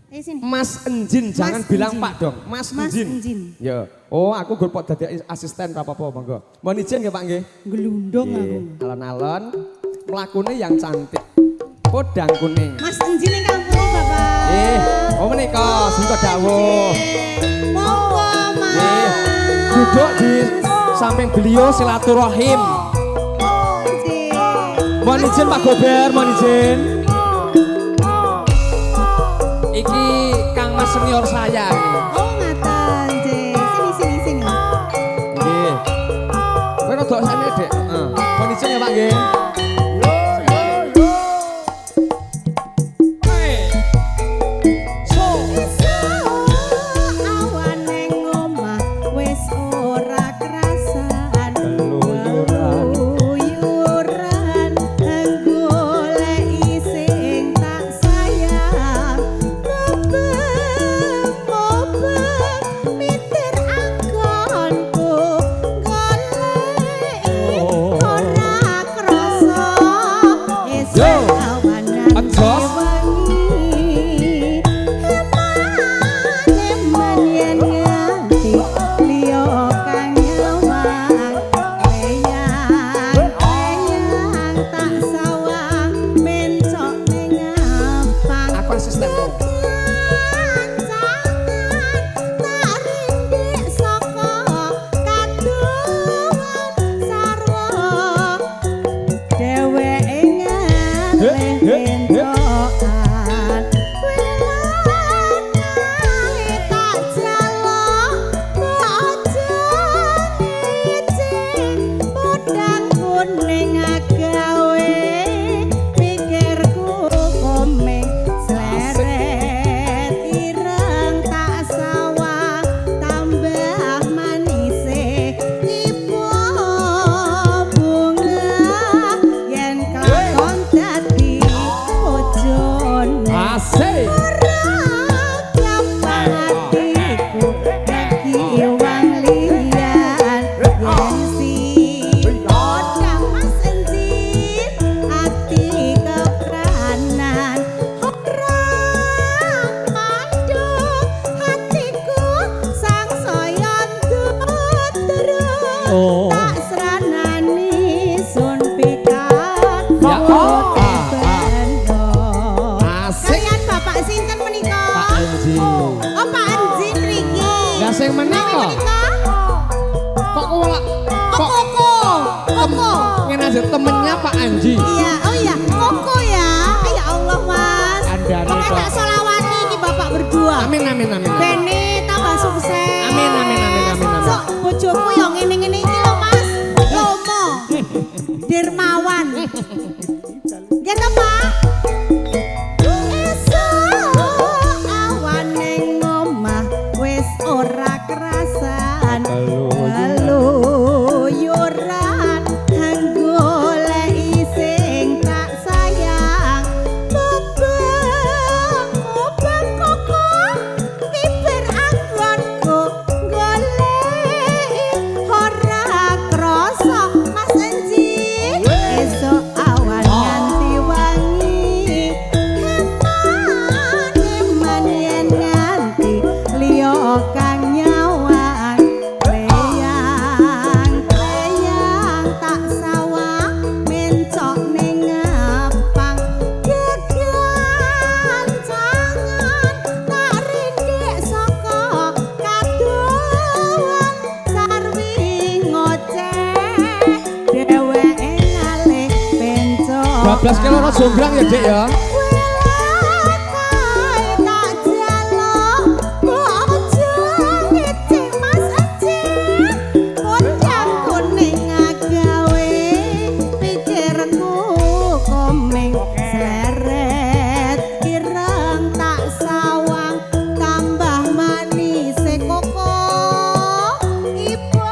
Eh sini. Mas Enjin, jangan Mas bilang Enjin. Pak dong. Mas, Mas Enjin. Enjin. Ya. Oh, aku gur pok dadi asisten ra apa-apa, monggo. Mohon izin nggih, Pak nggih. Gelundung aku. Alon-alon mlakune yang cantik. Podang kuning. Mas Enjin ingkang pundi, Bapak? Oh menika sungka dawuh. Monggo, Mas. Nggih. Duduk di samping beliau silaturahim. Enjin. Mohon izin Pak Gober, mohon izin. Iki Kang Mas senior saya ini. Oh, ngaten, Nggih. Sini sini sini. Nggih. Kowe rada sane, Dek. Heeh. Mohon izin ya, Pak nggih. Yo yo yo. Hey. So. Esuk awan ning omah wis ora krasan. Keluyuran goleki sing tak sayang. Mubeng-mubeng mitir anggonku goleki ora krasa. Esuk awan Aja. Wengi eman yen nganti liya kang nyawang leyang leyang tak sawang mencok ning ngapang. Aku asistenmu. Kancangan tak rindik saka kaduwan sarwa dheweke ngalih bentokan welakae tak jaluk aja ngicing podang kuning agawe pikirku komeng sleret ireng tak sawang tambah manise ibu bunga yen kelakon dadi bojone. Asik. Ora gampang atiku kaki wang liyan yen si podang Mas Enjin ati kepranan ora manduk hatiku sang saya terus Oh. tak sranani sun pikat. Ya. Oh, Ah, ah. Asik. Kalian Bapak sinten menika? Pak Enjin. Oh, Pak Enjin mriki. Lah sing menika? Nami menika? Kok kowe Oh, kok Koko. Koko. Ngene aja temennya Pak Anji. Iya, oh iya, Koko ya. Ya Allah, Mas. Kandhane Pokoknya kok. tak solawati iki Bapak berdua. Amin amin amin. Amin. Bene tambah sukses. Amin, amin, amin, amin, amin. Sok bojoku yang ngene-ngene iki lho, Mas. Lomo. Dermawan. Gitu, Pak. Esuk awan ning omah wis ora krasan. Keluyuran goleki sing tak sayang. Mubeng mubeng koko bibir anggonku goleki ora krasa. Mas Enjin esuk awan nganti wangi eman eman yen nganti liya kang nyawang leyang leyang tak sawang mencok ning ngapang gegancangan tak rindik saka kadohan sarwi ngoceh dheweke ngalih pencok. 12 kilo ora jonggrang ya, Dek ya. Welakae tak jaluk aja ngicing Mas Enjin podang kuning agawe pikirku komeng seret ireng tak sawang tambah manise koko ibu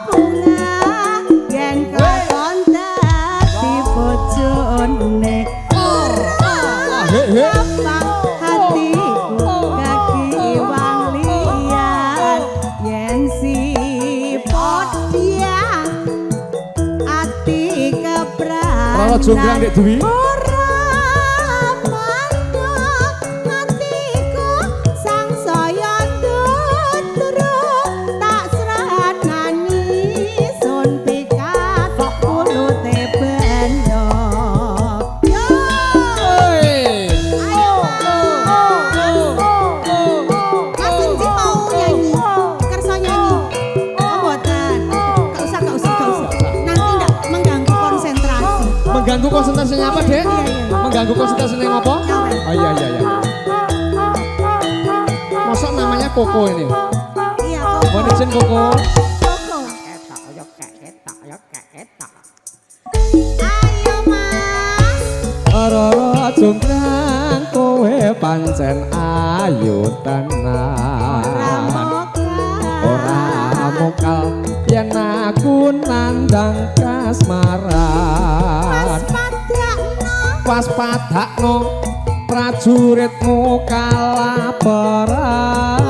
bunga yen kelakon dadi bojone. He he. Gampang hatiku kaki wang liyan yen si podang ati kepranan Rara jonggrang, Dek Dwi. Ora mandek atiku. Mengganggu konsentrasi ning apa? Nyawer. Oh iya. Mosok namanya Koko ini. Iya, Koko. Mohon izin, Koko. Koko. Ayo, Mas. Rara Jonggrang, kowe pancen ayu tenan. Ora mokal yen aku nandang kasmaran. Waspadakno prajuritmu kalah perang.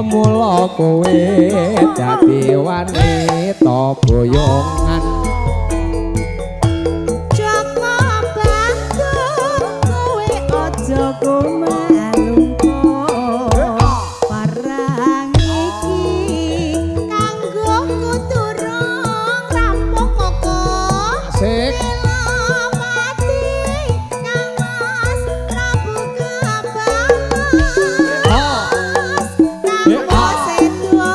Mula kowe dadi wanita boyongan. Joko Bandung, kowe aja kumalungko. Perang iki kanggo kuturung rampung, Koko. Asik. Mati Kang Mas Prabu Kabalas. Ah. Kang Sedo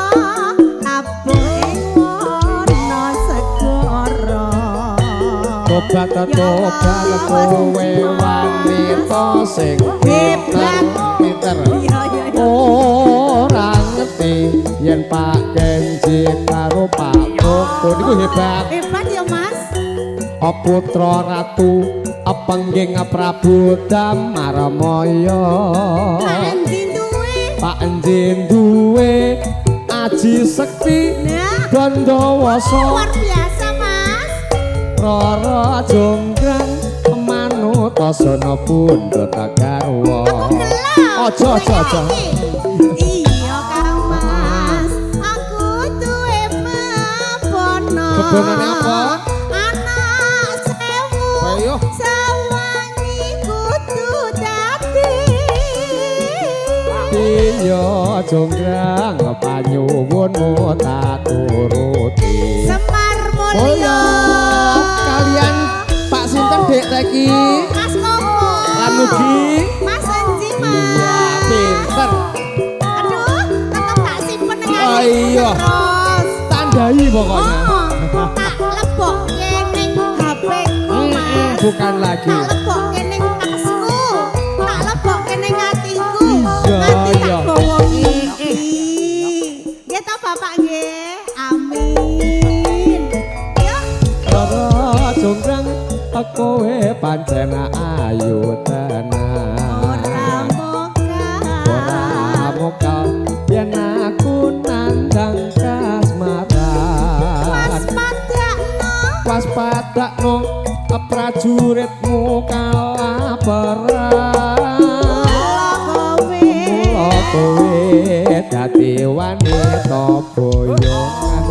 labuh ing wana segara. Tobat, tobat, kowe wanita sing Hebat. Pinter, pinter. Iya. Ora ngerti yen Pak Kenji karo Pak Koko niku hebat. Hebat ya, Mas. Putra ratu pengging Prabu Damarmaya. Pak Enji duwe. Pak Enji duwe aji sekti Nah. Gandawasa. Luar biasa, Mas. Rara Jonggrang manut sono pundhut garwa. Aku gelem. Aja, aja, aja. Iya, Kang Mas, aku duwe bebono. Bebonone apa? Anak 1000. Ayo. Sewangi kudu dadi. Iya, Jonggrang, panyuwunmu tak turuti. Semar Mulya. Mulya. Kalian Pak sinten, Dek Teki? Mas Koko. Lan ugi Mas Enji, Mas. Iya, pinter. Aduh, tetep tak simpen nang Oh, iya. terus. Tandai pokoknya. Oh, tak lebokke ning HP-ku, Mas. Bukan lagi. Tak lebokke ning tasku. Tak lebokke ning atiku. Iya, Nganti tak iya. gawa mimpi. Nggih to, Bapak nggih. Amin. Yo. Rara Jonggrang, kowe pancen ayu tenan. Ora mokal. Ora mokal yen aku nandang kasmaran. Waspadakno. Waspadakno prajuritmu kalah perang. Mula kowe. Mula kowe dadi wanita boyongan.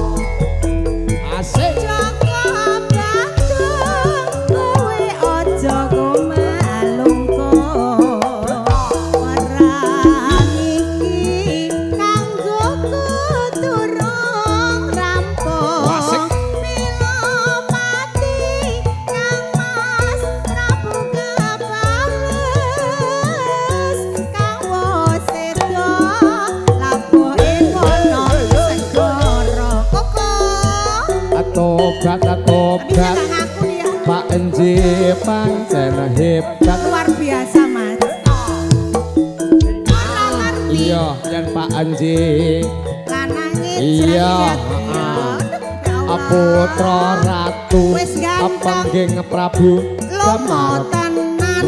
Asik. Joko Bandung, kowe aja kumalungko. Perang iki kanggo kuturung rampung. Asik. Mila pati Kang Mas Prabu Kabalas. Kang Sedo labuh ing wana segara. Koko. Tobat, Tapi tobat. nggak ngaku dia. Pak Enji pancen hebat. Luar biasa, Mas. Ora ngerti. Iya, yen Pak Enji Lanange Iya, jreng heeh. ya Allah. Putra ratu Wis ganteng. pengging Prabu Lomo Damar. tenan.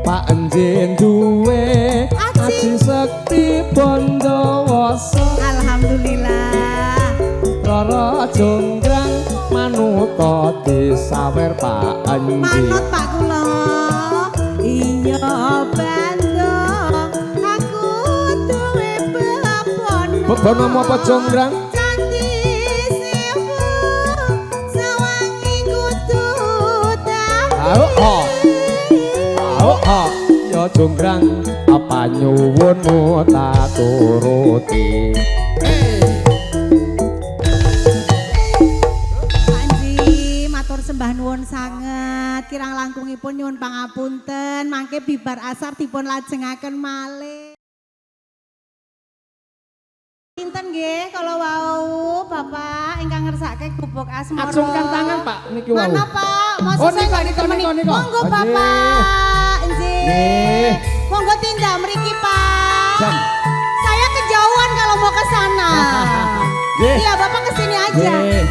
Pak Enji duwe Aji. aji sekti Bondowasa. Alhamdulillah. Rara Jonggrang manuta disawer Pak Enji. Manut, Pak, kula. Iya, Bandung, aku duwe bebono. Bebonomu apa, Jonggrang? Candi 1000 sewangi kudu dadi. Ayo, oh. Oh, oh. Ya Jonggrang, apa nyuwunmu tak turuti. Pak Enji, matur sembah nuwun sanget. Kirang langkungipun nyuwun pangapunten, mangke bibar asar dipun lajengaken malih. Pinten nggih kala wau Bapak ingkang ngersake gubuk asmara? Acungkan tangan, Pak, niki wau. Mana, Pak? Masa Oh, saya nika, nggak nika, ditemani. nika, nika. Monggo Oh, Bapak. Nggih. Nggih. Monggo tindak mriki, Pak. Jam. Saya kejauhan kalau mau ke sana. Nggih. Iya, Bapak ke sini aja. Nggih.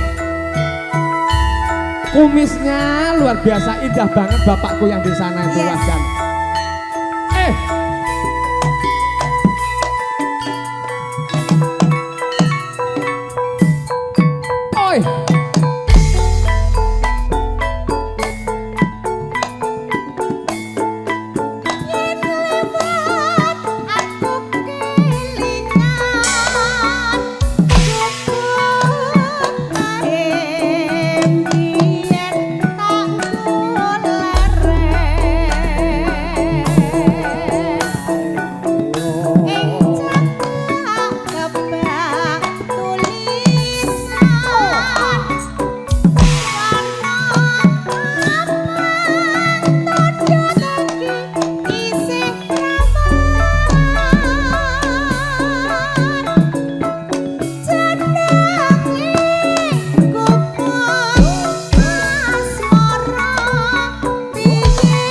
Kumisnya luar biasa indah banget bapakku yang di sana itu Yes. Wajan. Eh. Oi. Yen lewat aku kelingan gubuk kae biyen tak leren ing cekak kebak tulisan warna abang tandha iki isih prawan jenenge gubuk asmara piye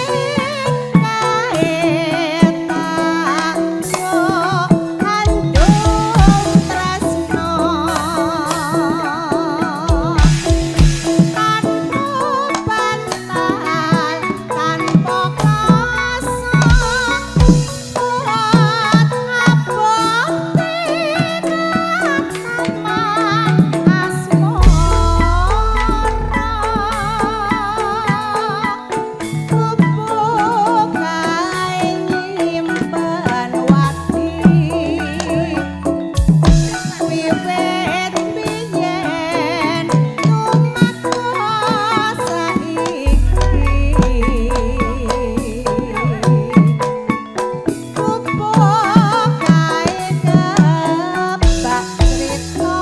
kae tak yo andung tresno tanpa bantal tanpa kloso kuat abote kataman asmara gubuk kae nyimpen wati wiwit biyen tumeka saiki gubuk kae kebak crita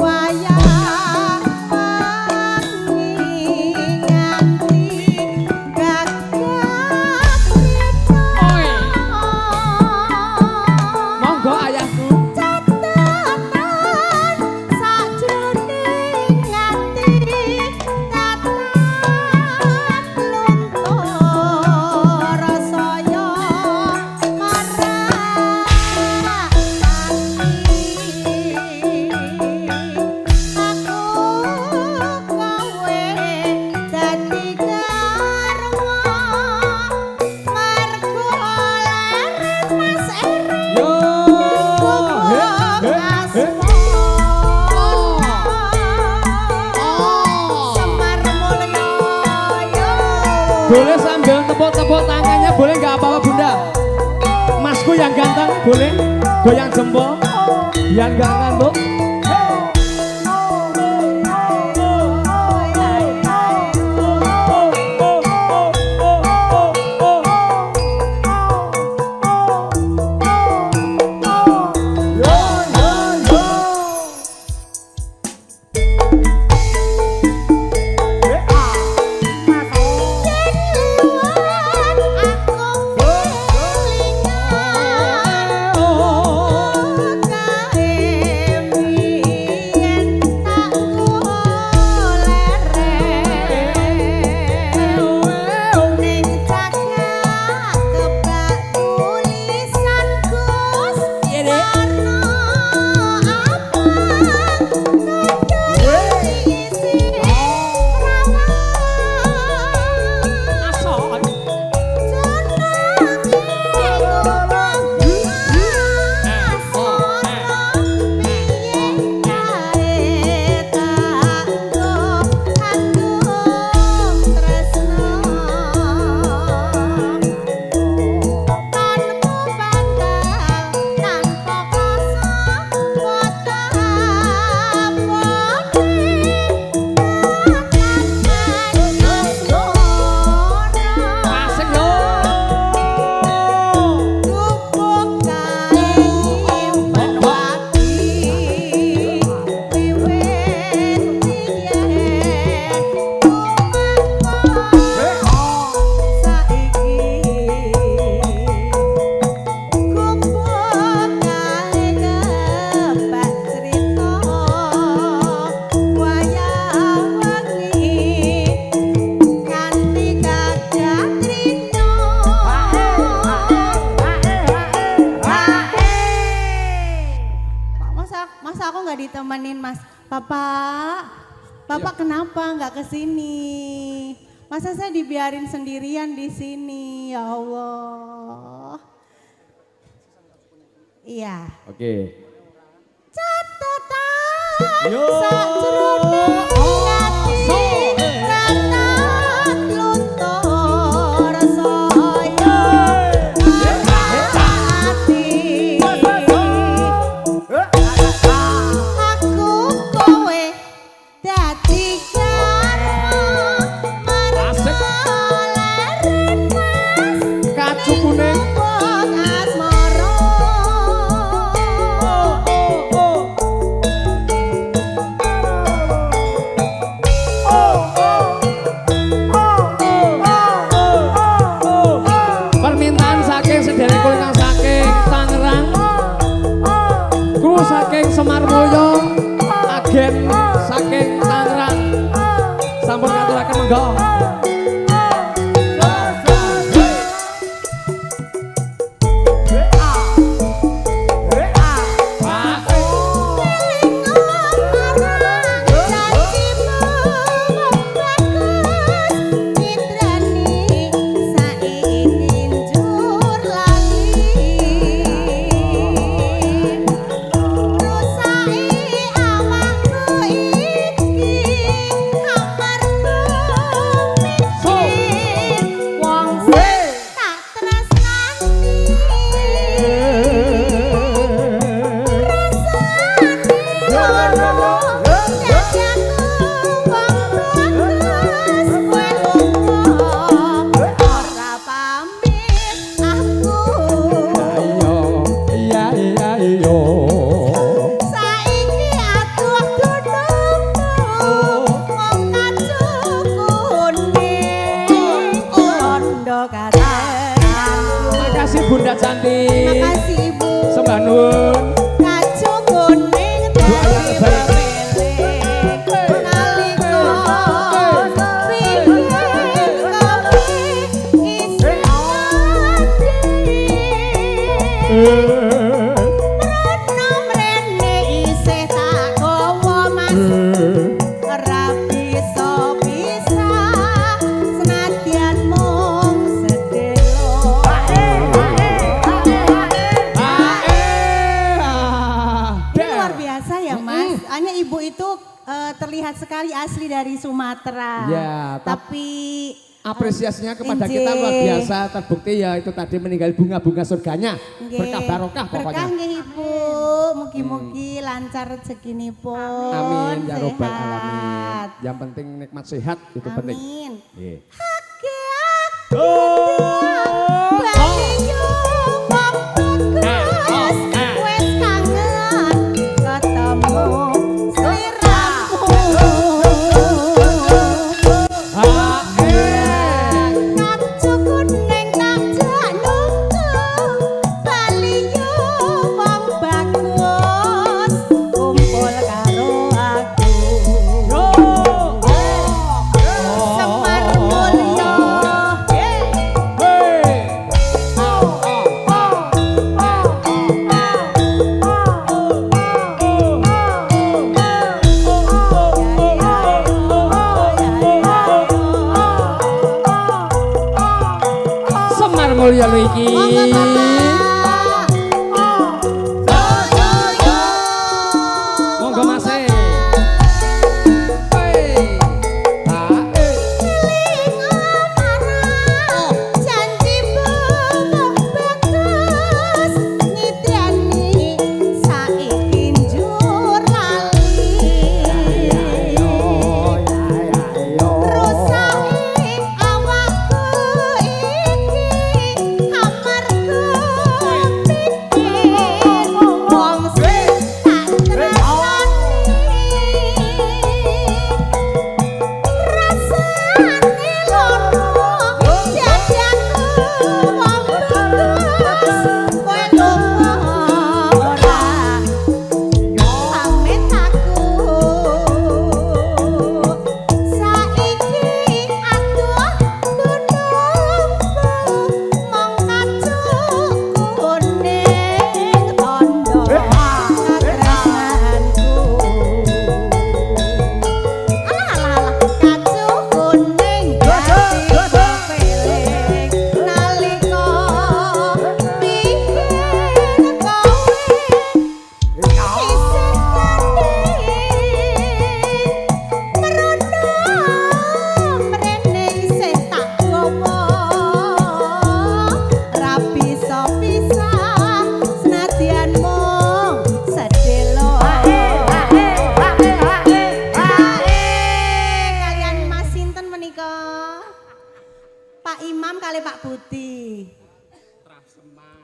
wayah wengi nganti gagak rina. Oi. Monggo ayahku. Catatan sajroning ati tatap luntur saya marak ati aku kowe dadi garwa mergo leren Mas Eri. Yo. He, he, he. Semar Mulyo yo. Boleh sambil tepuk-tepuk tangannya, boleh nggak apa-apa Bunda? Masku yang ganteng, boleh goyang jempol biar nggak ngantuk. Yo yo yo. Eh ah. Yen liwat aku kelingan kae. Bapak, Bapak kenapa nggak ke sini? Masa saya dibiarin sendirian di sini, ya Allah. Iya. Oke. Catatan Yo. Sakjroning ati So. Ratat luntur saya ati. Aku kowe dadi garwa Asik. Mergo leren mas Kacu kuning. Wong asmara. Oh, oh, oh. Permintaan saking sederek kula saking Tangerang, kru saking Semar Mulyo, agen saking Tangerang. Sampun katuraken, monggo. Pak. Janjimu bagus mitrani saiki njur lali rusake awakku iki amarga mikir wong sing tak tresnani. Rasane loro dadi aku wong bagus kowe lunga ora pamit aku. Ayo, iya iya iyo. Saiki aku dunungmu wong kacu kuning londo katresnanku. Makasih, Bunda cantik. Makasih, Ibu. Sembah nuwun. Kacu kuning Doa yang terbaik. Terpilih nalika pingin kowe isih ati. Mrono mrene isih tak gawa mas ora bisa pisah senadyan mung sedelo. Ini luar biasa ya, Mas. Hanya ibu itu terlihat sekali asli dari Sumatera. Ya, tapi apresiasinya kepada Injih. Kita luar biasa, terbukti ya itu tadi meninggal bunga-bunga surganya, Nggih. Berkah barokah pokoknya. Berkah nggih, Ibu. Mugi-mugi lancar rezekinipun. Amin ya robbal Sehat. Alamin. Yang penting nikmat sehat itu penting. Amin. Nggih. Hake aku bali yo wong bagus wis kangen ketemu sliramu. Kacu kuning tak jak nunggu bali yo wong bagus kumpul karo aku. Semar Mulyo. Hey. Semar Mulyo lho iki. Monggo, Bapak. Monggo, Mas. Hey. Ah, eh. Janjimu bagus ngidrani saiki njur lali rusake awakku iki amarga menika? Pak Imam kali Pak Budi.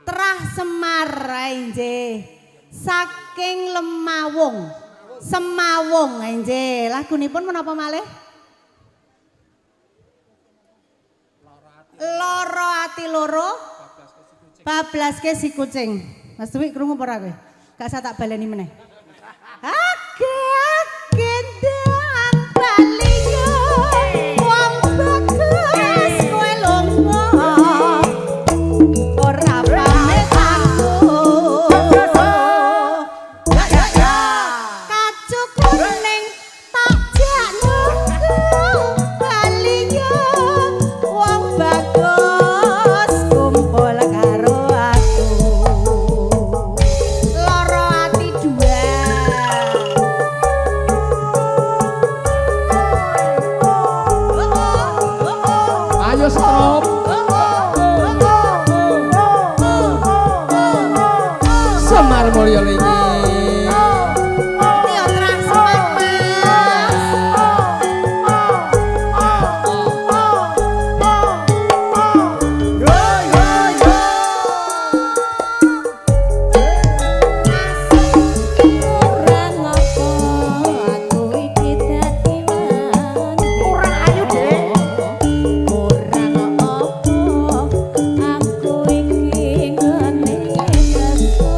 Trah Semar nggih. Saking Lemawung. Semawung nggih. Lagunipun menapa malih? Loro ati loro. Bablaske si kucing. Mas Dwi krungu apa ora kowe? Gak usah tak baleni meneh. Age ndang bali yo. Wong bagus kowe lunga. Ora pamit aku. Ya ya ya. Kacu kuning tak jak nunggu bali yo. Wong bagus kumpul karo aku. Loro ati dua. Ayo stop. Semar Mulyo iki. Ini yo Trah Semar, Mas. Yo yo yo. Kurang apa aku iki dadi wani. Kurang ayu, Dek. Kurang apa aku iki nggone tresno.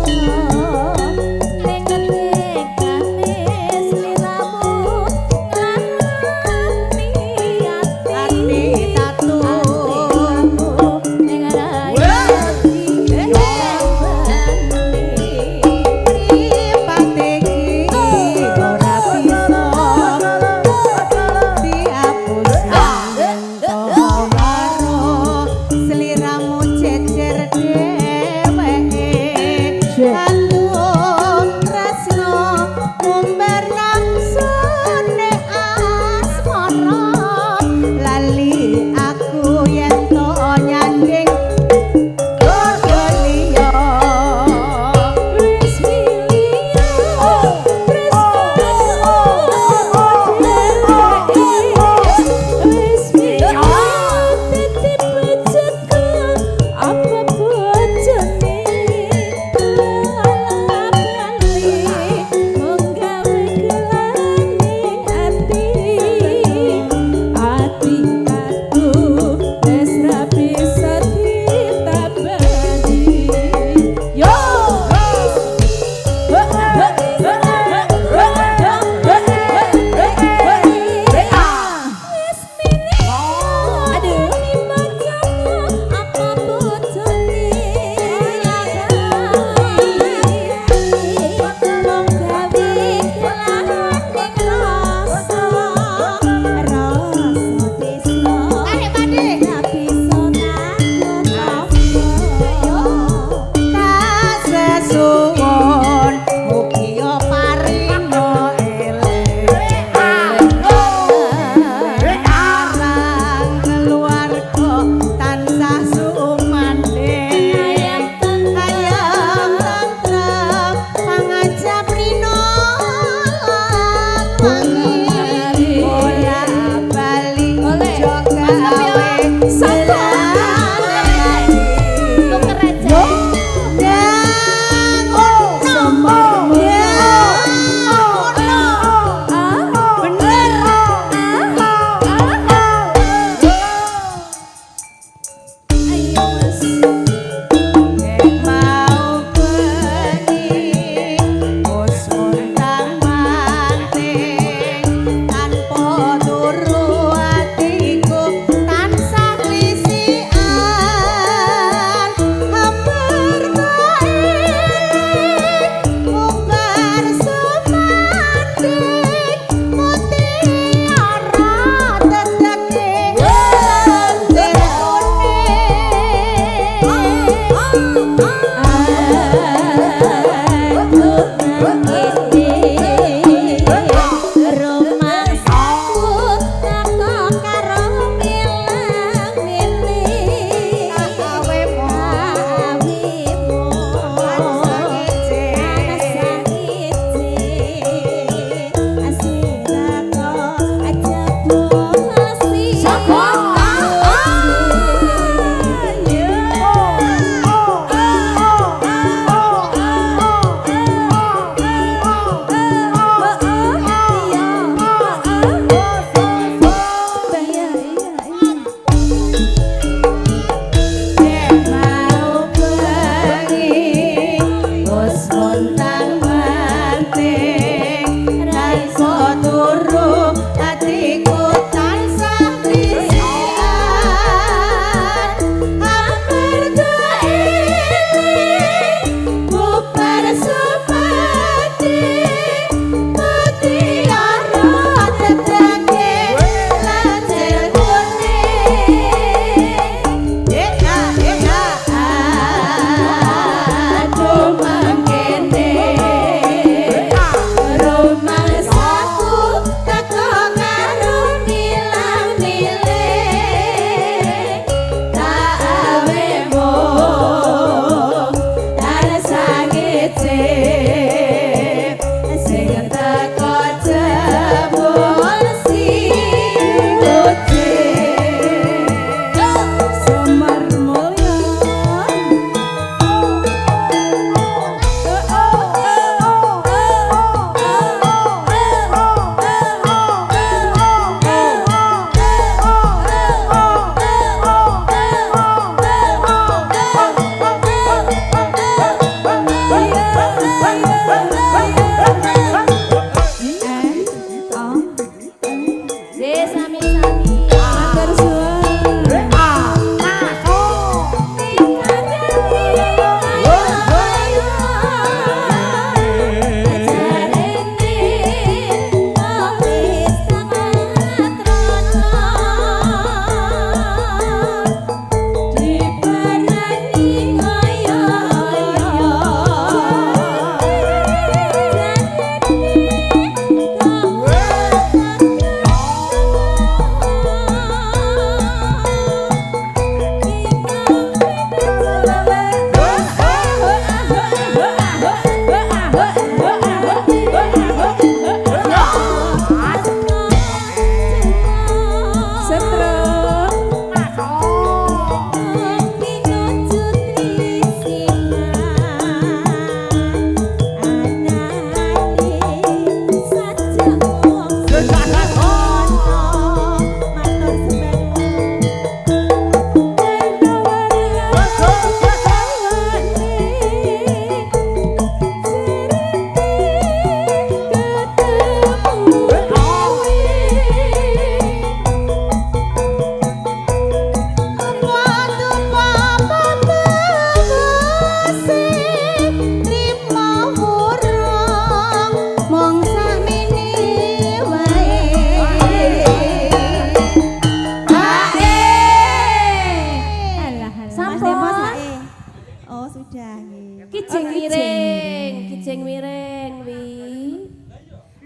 Kijing miring, kijing miring wi.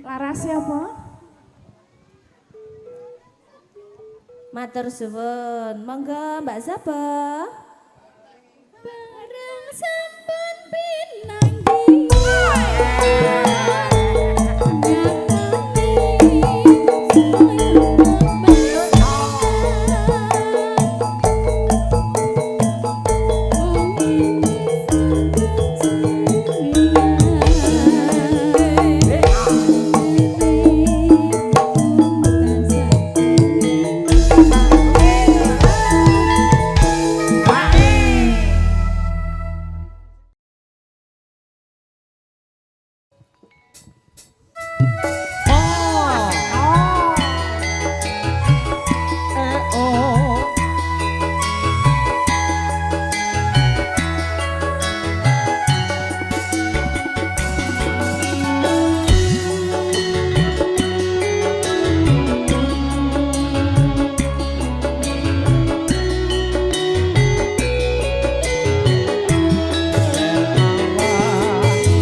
Larase apa? Matur suwun. Monggo Mbak Zaba. Bareng sampun pinanggih. Eh oh.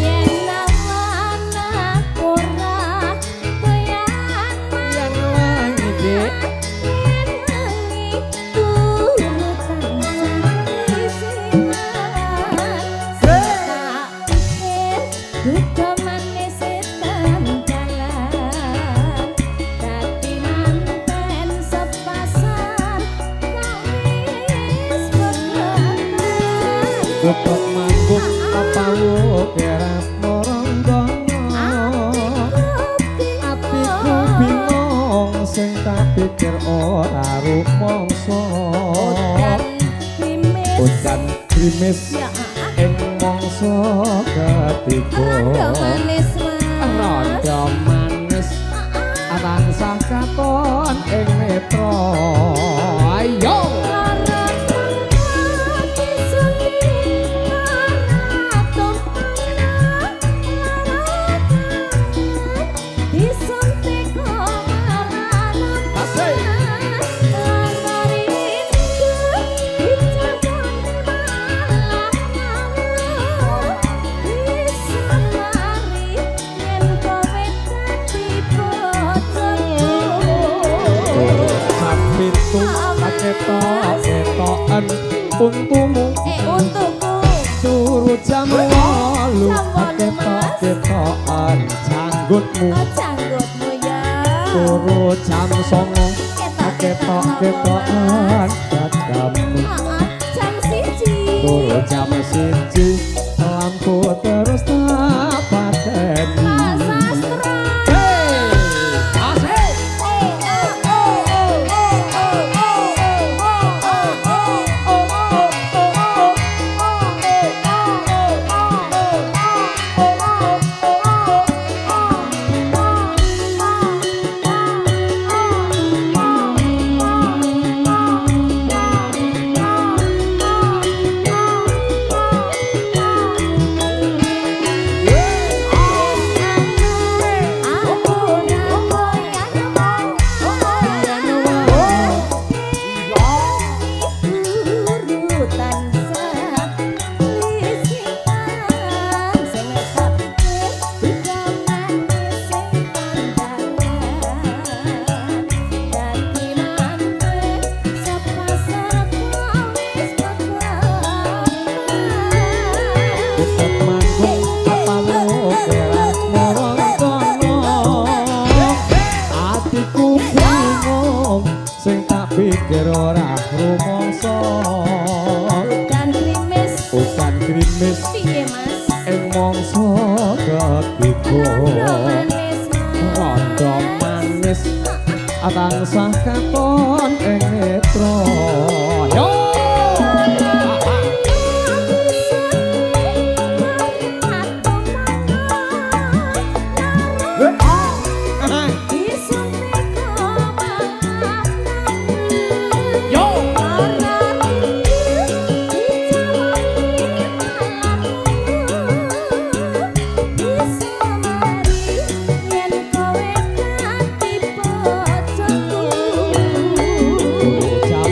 Yen awan aku ora doyan Yen wangi, Dik. Yen wengi turu tansah isinan. Tak pikir duda manis setan dalan. Dadi manten sepasar kok wis pegatan. Tutuk manggung papawu kerap maranggono. Atiku bingung sing tak pikir ora rumangsa. Udan grimis. Udan grimis Ya, ing mangsa ketiga. Rondo manis mas. Rondo manis tansah katon ing netra. Ayo. Lara ati suni lara tumpana lara disuntik malah Asik. Lara rindu dicabut malah ngawur. Bisa mari yen kowe dadi bojoku. Sapitu ketok-ketoken untumu. Eh untuku. Turu jam 8 Jam 8, Mas. ketok-ketokan janggutmu. Oh janggutmu ya. Turu jam 9 Ketok-ketokan ketok-ketokan dadamu. Heeh, jam 1. Turu jam 1 lampu terus tak pateni. Pak Sastra. Hey, asik. Oh oh oh oh oh oh oh oh oh oh oh Aku ora koyan turu tansah lisikan sing tak pikir duda manis sing tandangan dadi manten sepasar kok wis pegatan. Tutuk manggung papawu kerap maranggono. Atiku bingung sing tak pikir ora rumangsa. Udan grimis Udan grimis piye mas? ing mangsa ketiga. Rondo manis mas. Rondo manis tansah katon ing netra. Yo. Yo. Jam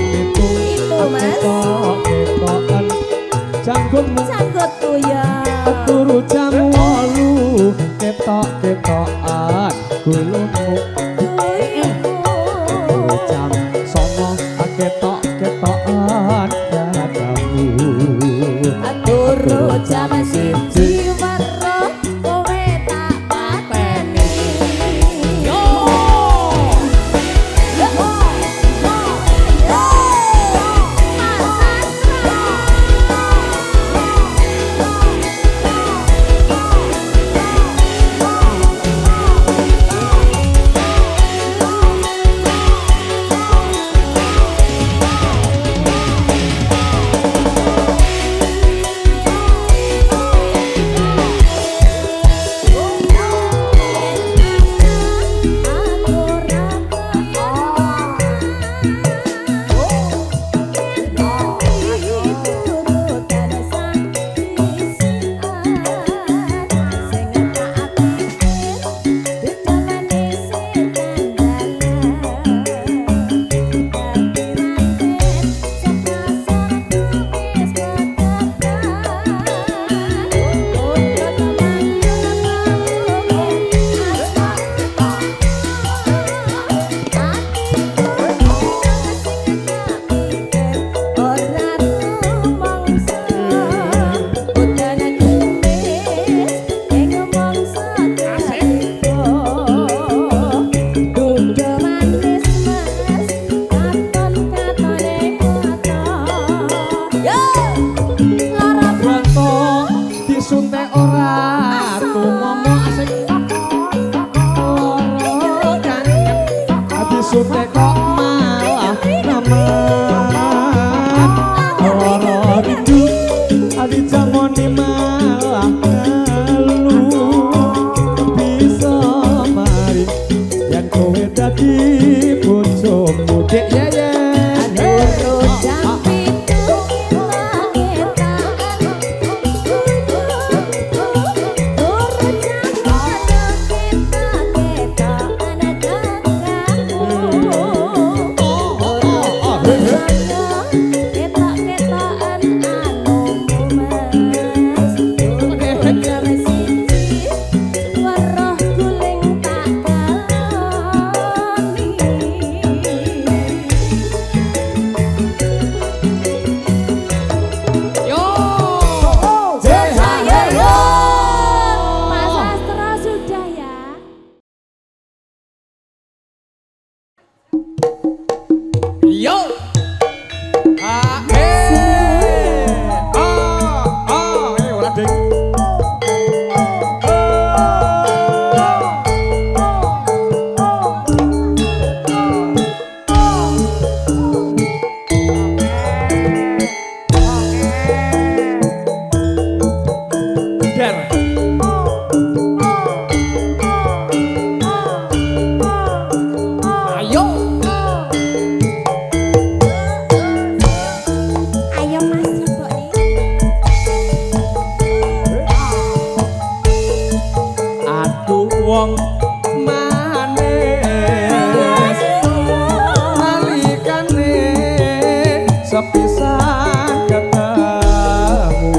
Sepisan ketemu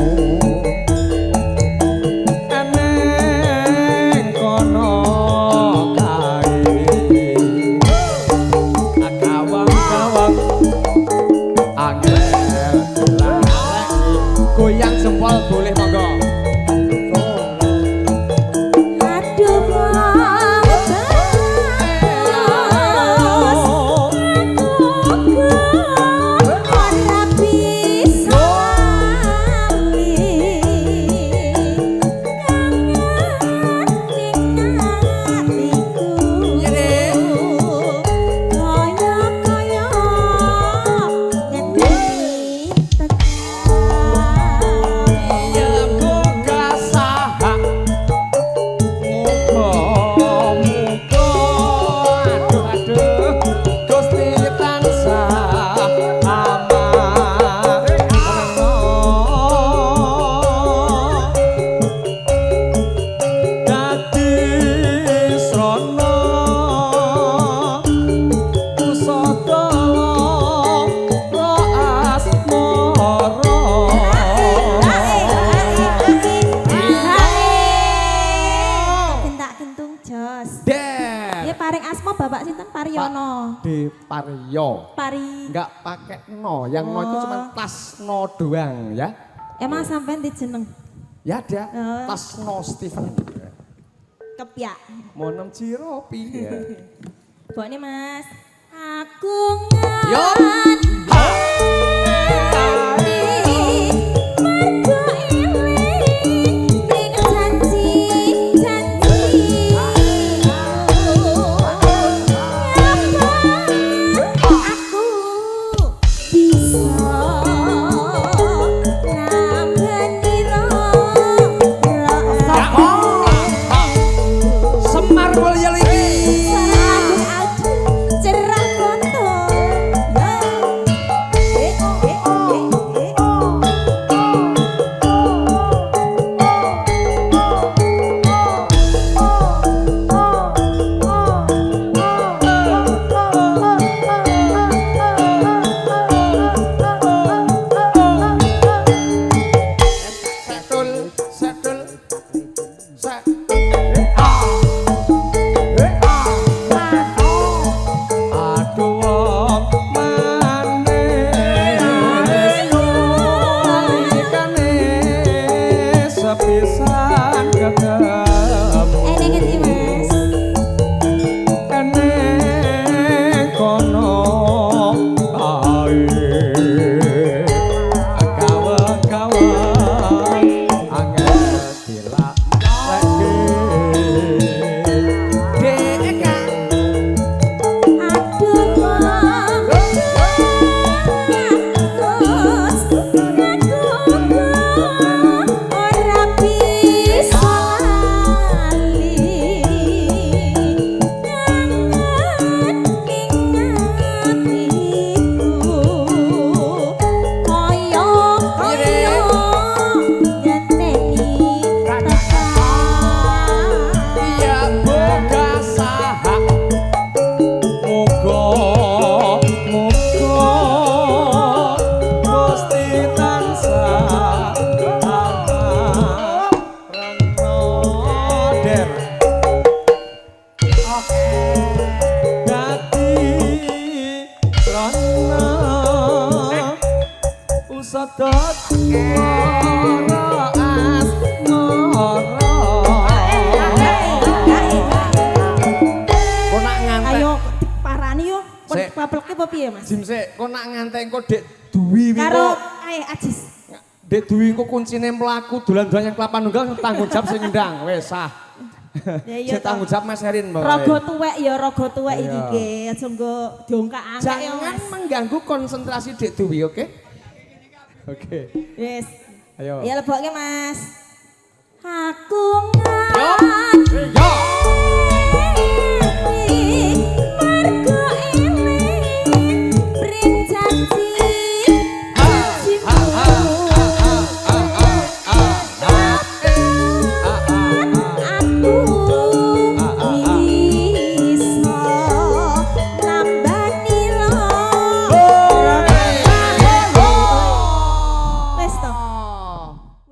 eneng kono kae kawang-kawang angel lagi goyang jempol boleh monggo. Aduh wong bagus, aku ora bisa lali. Kangen ning atiku. Kaya-kaya ngenteni tekan. Ya boga saha muga-muga aduh aduh Gusti tansah amarna dadi srana pusaka asmara. Gentak gentung jos. Der. Ya paring asma Bapak sinten Paryono. D Paryo. Pari. Enggak pakai no, yang no itu Oh. cuma tas no doang ya. Emang sampean dijeneng Ya ada, Oh. tas no Steven. kepyak. Monem Ciropi ya. Bokne Mas. Aku Yo. nganti mergo eling ning janji-janji. Ngapa aku bisa nambani Semar Mulya iki. Cerah konto. Eh, eh, eh, eh. Setul, setul, set. Aduh wong manis nalikane sepisan ketemu. Eh, ning ngendi, Mas? Eneng kono kae kawang-kawang angel dilak-lake Dek Aduh wong bagus, aku ora bisa lali. Kangen ning atiku. Kaya-kaya ngenteni tekan. Iya boga saha muga muga Gusti tansah amarana der dadi srana usada para asmara. Kok nak ngantek Ayo parani yo. Sik. Papleke apa piye, Mas? Jim sik, kok nak ngantek engko Dek Dwi wi Karo kok. ae Ajis. Dek Dwi engko kuncine mlaku dolan-dolan yang Kelapa Nunggal tanggung jawab sing ndang, wis sah. Ya iya Sing tanggung jawab Mas Herin pokoke. Raga tuwek ya raga tuwek iki Iya. ge, aja nggo diongkak-angkak ya, Jangan Mas. mengganggu konsentrasi Dek Dwi, oke? Oke. Wis. Ayo. Ya lebokke, Mas. Aku Yo. nganti Yo.